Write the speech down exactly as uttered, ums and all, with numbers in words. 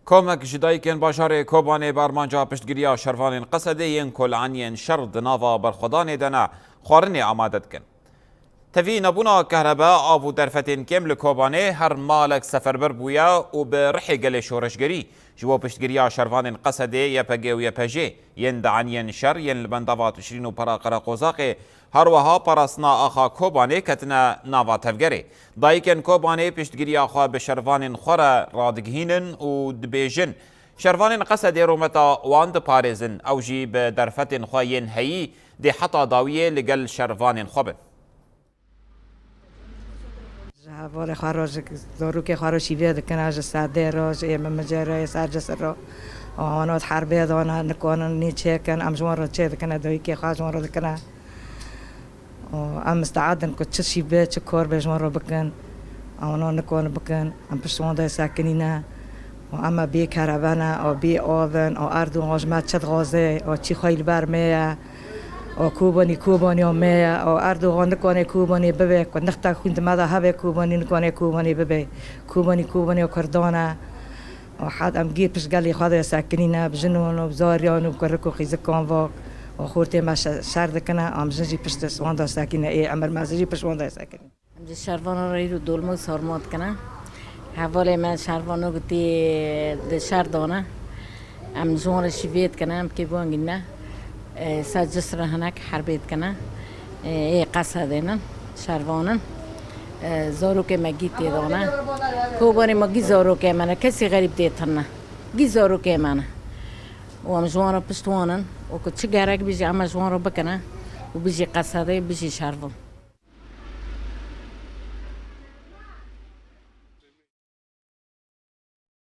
Komek ji dayikên bajarê Kobanê bi armanca piştgiriya şervanên Qesedê yên ku li aniyên şer di nava berxwedanê de ne, xwarinê amade dikin. Tevî nebûna kehrebe, av û derfetên kêm li Kobanê her malek seferber bûye û bi rihê gelê şoreşgerî ji bo piştgiriya şervanên Qesedê, Y P G û Y P J yên di aniyên şer yên li bendava Tişrîn û Pera Qereqozaqê, her wiha parastina axa Kobanê ketine nava tevgerê. Dayikên Kobanê piştgiriya xwe bi şervanên xwe re radigihînin û dibêjin, şervanên Qesedê rûmeta wan diparêzin, ew jî bi derfetên xwe yên heyî dê heta dawiyê li gel şervanên xwe bin. Ji hevalê xwe re, ji zarokê xwe re şîvê dikine, ji sedê re, ji ê mimicê re, ê sercisi re. Wana di herbê de ne, nikanin nî çêkin, em ji wan re çê dikine, dayikê xwe ji wan re dikine. Û em misteed in ku çi şîvê, çi kar bê ji wan re bikin. Em wana nikanin bikin, em pişt wan de sekinîne. Û em bê kerebe ne, û bê av in, û Erdogan ji me çi dixwaze, û çi xweyî li ber me ye. Û Kobanî, Kobanîya me ye. Û Erdogan nikane Kobanî bibe, ku nixta xwîn di me de hebe, Kobanî nikane Kobanî bibe. Kobanî, Kobanîya Kurdan e. Û hed em gê pişt gelê xwe de sekinîne, bi jinan û bi zariyan û bi kurik û xîzikan vak. Û xortê me şe-, şer dikine, em jin jî pişt wan de sekinîne. Ê emir me jî pişt wan de sekinîne. Em ji şervana re îro dolma û sarma dikine. Hevalê me şervano gotî di şer dane. Em ji wan re şîvê dikine, em kê wan gîne. E, sa cis re hinek herbê dikine. E, ê Qesedê ne, şervan in. E, zarokê me gî tê dane. Kobanê me gî zarokê me ne, kesî xerîb tê tune. Gî zarokê me ne. Û em ji wan re pişt wan in. Û ku çi gerek bî jî em ji wan re bikine. Û bijî Qesedê, bijî şervan.